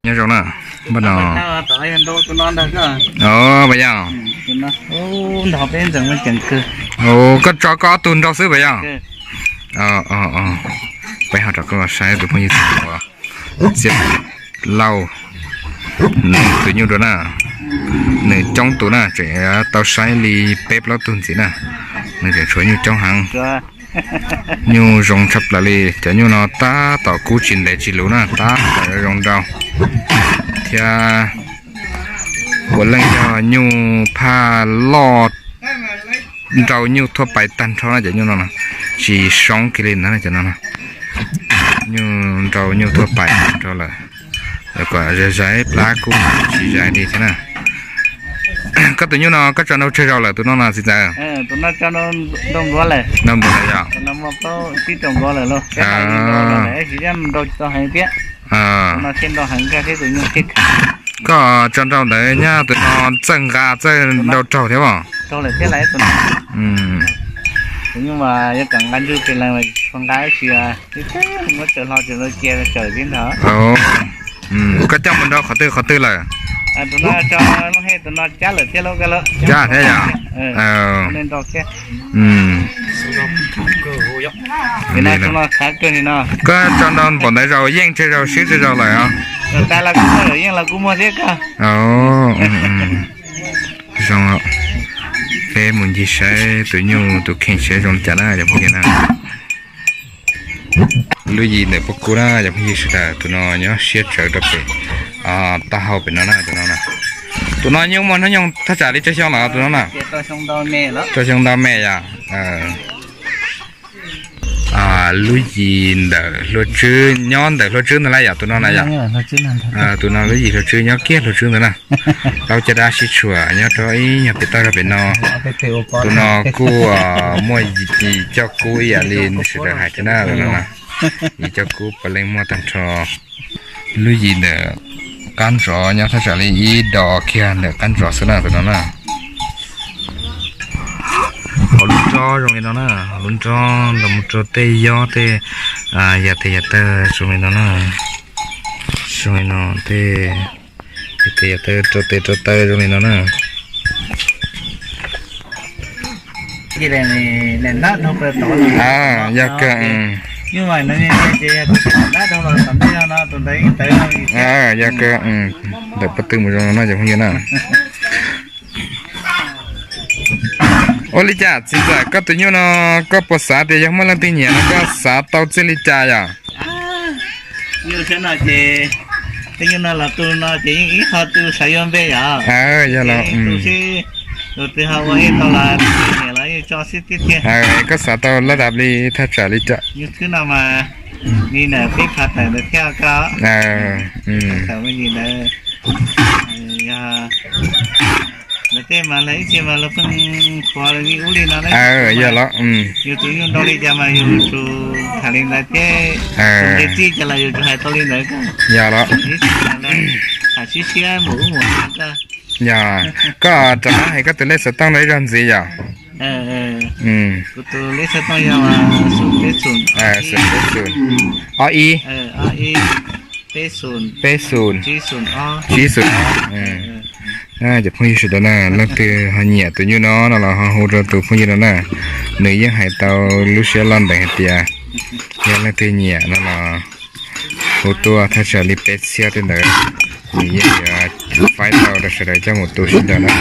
Nyob zoo na, npaj no. Os, puas yog? Koj tso koj ob tug nrau xwb puas yog? Peb ho rov qab los saib tus phooj ywg txiv Lauj, nws tus nyuj dua na. Nws coob tus na, tseem tau saib li peb plaub tug ntxiv na. Nws tseem tshuav nyuj coob heev. Nyuj zoo tshaj plaws li, cov nyuj no tab tom kub tsis ntev tsis luv na, tab tom zoo nrau thiab. Puav leej yog nyuj phaj loj, nrau nyuj thuaj pais tag nrho na, cov nyuj no tsis soob kiag li na cov no. Nyuj nrau nyuj thuaj pais tag nrho lawm, kom zais zais plab kuj tsis zais li thiab na. Koj tus nyuj no koj tso nrau tsawg zaus lawm tus no no txiv ntxawm? Nrau npluav lawm yog? Koj tso nrau ntawd nyaj tus no txawj nqa txawj nrau raug thiab os? Koj coj mus nrau qhov twg qhov twg lawm? Cab thiab yom? Koj tso nrau npaum ntawd zaus yeej tsawg zaus swb tsawg zaus lawm os? Zoo, peb mus ncig saib tus nyuj tus kheej saib zoo li cas na cov phooj ywg na. Lub yim ntawm pob kub na cov phooj ywg sawv daws, tus no nyob siab tsawv rau pem taub hau pem no na tus no na. Tus no nyuj muaj hnub nyoog thaj tsam li tsawg xyoo lawm tus no na? Rau xyoo ntau me yom. Lub yim ntawm hlua tswb, nyob ntawm hlua tswb ntag lauj yom tus no na yom? Tus no lub yim hlua tswb nyob kiag hlua tswb ntawd na. Plaub caj dab sib tshuam nyob rau ib nyuag pem toj rau pem no. Tus no kuj muaj yim coj kub ib yam li sawv daws hais thiab na tus no na. Yim coj kub puav leej muaj tag nrho. Lub yim ntawm qab ntsov nyob thaj tsam li ib dos kiag ntawm qab ntsov xwb na tus no na. Hauv lub nrob zoo li no na, hauv lub nrob los mus rau tej yob tej yas tes yas taw zoo li no na. Zoo li no tej yas tes yas taw rau tes rau taw zoo li no na. Yog kawg, yog kawg, ntawm pob tw mus zoo no cov phooj ywg na. Ua li cas txiv ntxawm koj tus nyuj no koj puas xav tias yog muaj leej twg nyiam no koj xav tau txij li cas yom? Nyuj thiab no ces tej nyuj no los tu no ces yeej ib qho tu xav yuav npe yom. Yog los tu xwb, tus twg ho ua ej tau los nyiam los yeej tso xwb tiag tiag. Koj xav tau laj dab li thaj tsam li cas? Nyuj khwb no mas li ntawm peb phav tawm ntawd thiab koj. Tawm me ntsis ntawd. Yog lawv tej mas lawv ib txhia mas lawv pheej qhuav li ub li no na. Yog los yus tus nyuj nrau li cas mas yus tsum tham li ntawd thiab, tus nqe txij cas los yus tsum hais tau li ntawd koj. Yog los ib txhia mas lawv tham siab siab mus ub mus no koj. Yog, koj rov qab hais koj tus lej xov tooj rau ib zaug ntxiv yom? Kuv tus lej xov tooj yog peb xus, ob ib, peb xus, tsib xus. Cov phooj ywg sawv daws na, leej twg ho nyiam tus nyuj no no los ho hu rau tus phooj ywg no na. Nws yeej hais tau lub siab loj ntev hais tias yog leej twg nyiam no los hu tuaj thaj tsam li peb txhiab tej ntawd, nws yeej yuav faib tau rau sawv daws coj mus tu sib nraus na.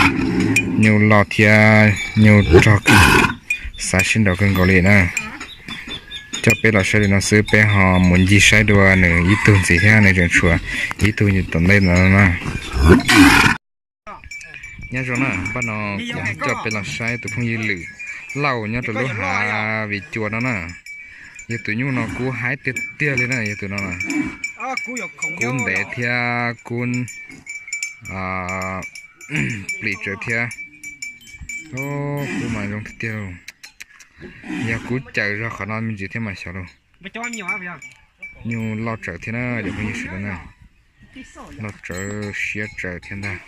Nyuj loj thiab nyuj rog kawg, xav sib nraus kawg nkaus li na. Coj peb los saib li no xwb, peb ho mus ncig saib dua nws ib tug ntxiv thiab, nws tseem tshuav ib tug tom ntej no na. Nyob zoo na, npaj no kuv coj peb los saib tus phooj ywg Lwm Lauj nyob rau lub hav Viv Cua no na. Yog tus nyuj no kub haib tiag tiag li na, yog tus no na. Kub ntev thiab kub plim tsawv thiab. Kub mas zoo tiag tiag. Yog kub caws zog qhov no me ntsis thiab mas xyov lauj. Nyuj loj tsawv thiab na, cov phooj ywg sawv daws na. Loj tsawv siab tsawv thiab ntag.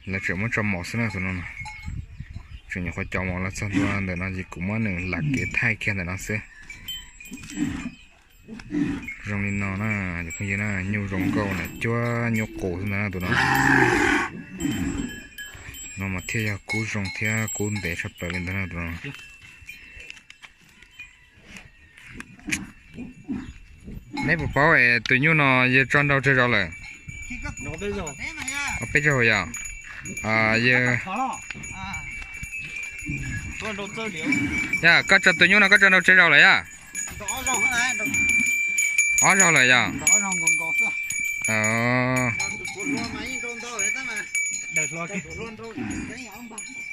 Lawv tseem muab tso mov xwb na tus no. Tseem nyuam qhuav cov mov los txog ntua ntawm no ces kuv muab nws lam kev thaij kiag ntawm no xwb. Zoo li no na, cov phooj ywg na, nyuj zoo nkauj na, cuab nyuj qus xwb ntag na tus no. No mas thiaj yog kub zoo thiab kub ntev tshaj plaws li ntag na tus no. Neb puas paub es tus nyuj no yawg tso nrau tsawg zaus lawm? Peb zaug yog? Yog, koj tso tus nyuj no koj tso nrau tsawg zaus lawm yog? Ob zaug lawm yog?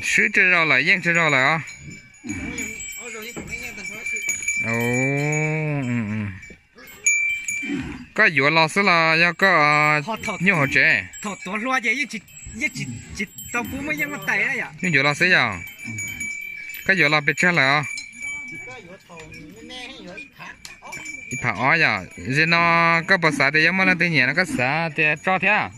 Swb tsawg zaus lawm, yeej tsawg zaus lawm os? Koj yuav los xwb los yog koj nyuj hauv tsev? Nyuj yuav los xwb yog? Koj yuav los pes tsawg lawm os? Ib phav ob yog? Zaum no koj puas xav tias yuav muaj leej twg nyiam no koj xav tias tso thiab?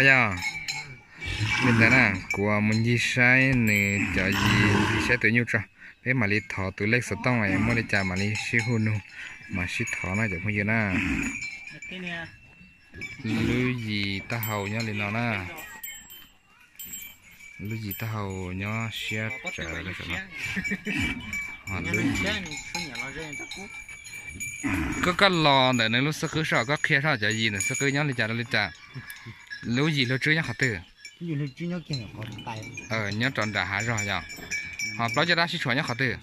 Yog li ntawd na, kuv mus ncig saib nws cov yim, ncig saib tus nyuj tso, peb mam li thov tus lej xov tooj muaj li cas mam li sib hu nug, mam sib thov na cov phooj ywg na. Lub yim taub hau nyob li no na. Lub yim taub hau nyob siab tsawv li no. Koj, koj los ntawm nws lub xub qwb soj, koj qhia soj cov yim ntawm xub qwb nyob li cas rau li cas. Lub yim hlua tswb nyob qhov twg? Nyob rau nram hav zog yog? Ho plaub caj dab sib tshuam nyob qhov twg?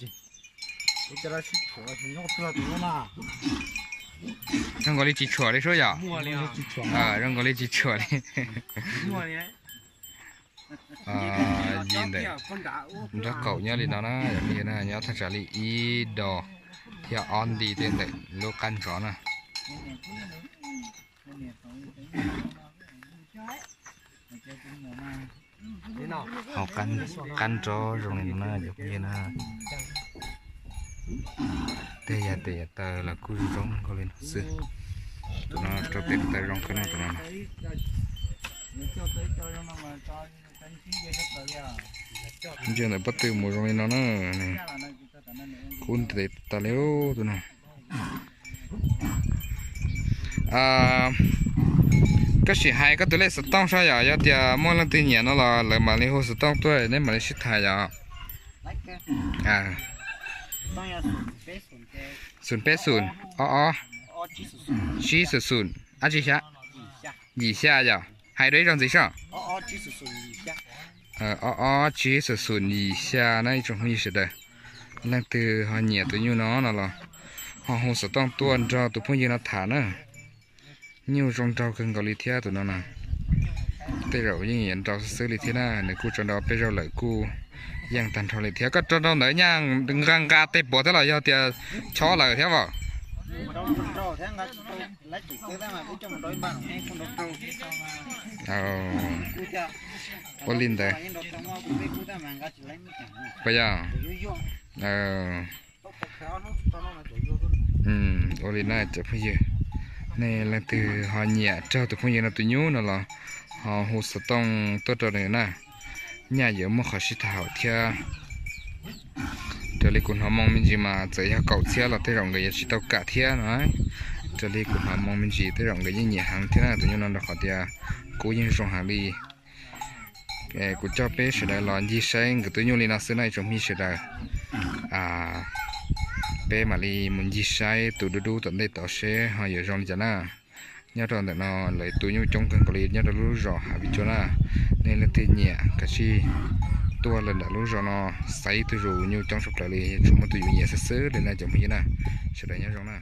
Zoo nkaus li tsis tshuam li sub yog? Zoo nkaus li tsis tshuam li. Yim ntawm nraub qaum nyob li no na, yog li na nyob thaj tsam li ib dos thiab ob nti tej ntawm lub qab ntsov na. Hauv qab nrov zoo li no na cov phooj ywg na. Tej yam tes yam taw los kuj zoo nkauj li no xwb. Tus no rau pem ko taw zoo kawg no tus no. Ntsia ntawm pob tw mus zoo li no na. Kub ntev tas li tus no. Koj sim hais koj tus lej xov tooj soj yom, yog tias muaj leej twg nyiam no los lawv mam li hu xov tooj tuaj neb mam li sib tham yom. Xoom peb xoom, ob ob, tsib xoom xoom, dab tsi xya, yim xya yom. Hais dua ib zaug ntxiv soj. Ob ob tsib xoom xoom yim xya na ib tsoom phooj ywg sawv daws. Leej twg ho nyiam tus nyuj no no los ho hu xov tooj tuaj nrog tus phooj ywg no tham na. Nyuj zoo nraug kawg nkaus li thiab tus no na. Tej zaum yeej yuav nrau xwb xwb li thiab na, nws kuj tso nrau peb zaug lawm kuj yeej tag nrho li thiab. Koj tso nrau ntawd nyaj nqa nqa tej puas thiab los yog tias chob lawm thiab as? Ua li ntawd. Puas yog? Ua li na cov phooj ywg, nej leej twg ho nyiam raug tus phooj ywg no tus nyuj no los ho hu xov tooj tuaj rau nws na. Nyaj yuav muaj qhov sib tham hauv thiab. Raws li kuv hnov moo me ntsis mas txawm yog kaum txhiab los tej zaum nkawd yuav tsis tau kam thiab no. Raws li kuv hnov moo me ntsis tej zaum nkawd yeej nyiam heev thiab na tus nyuj no rau qhov tias kub yeej zoo heev li. Kuv coj peb sawv daws los ncig saib nkawd tus nyuj li no xwb na ib tsoom phooj ywg sawv daws. Peb mam li mus ncig saib tus dub dub tom ntej tod seb ho yuav zoo li cas na. Nyob rau ntawm no lawv tus nyuj coob kawg nkaus li nyob rau lub zos Hav Viv Tsua na. Nej leej twg nyiam kav tsij tuaj lawm ntawm lub zos no, xaiv ib tug zus nyuj coob tshaj plaws li, tsuas muaj tus yus nyiam xwb xwb li na cov phooj ywg na. Sawv daws nyob zoo na.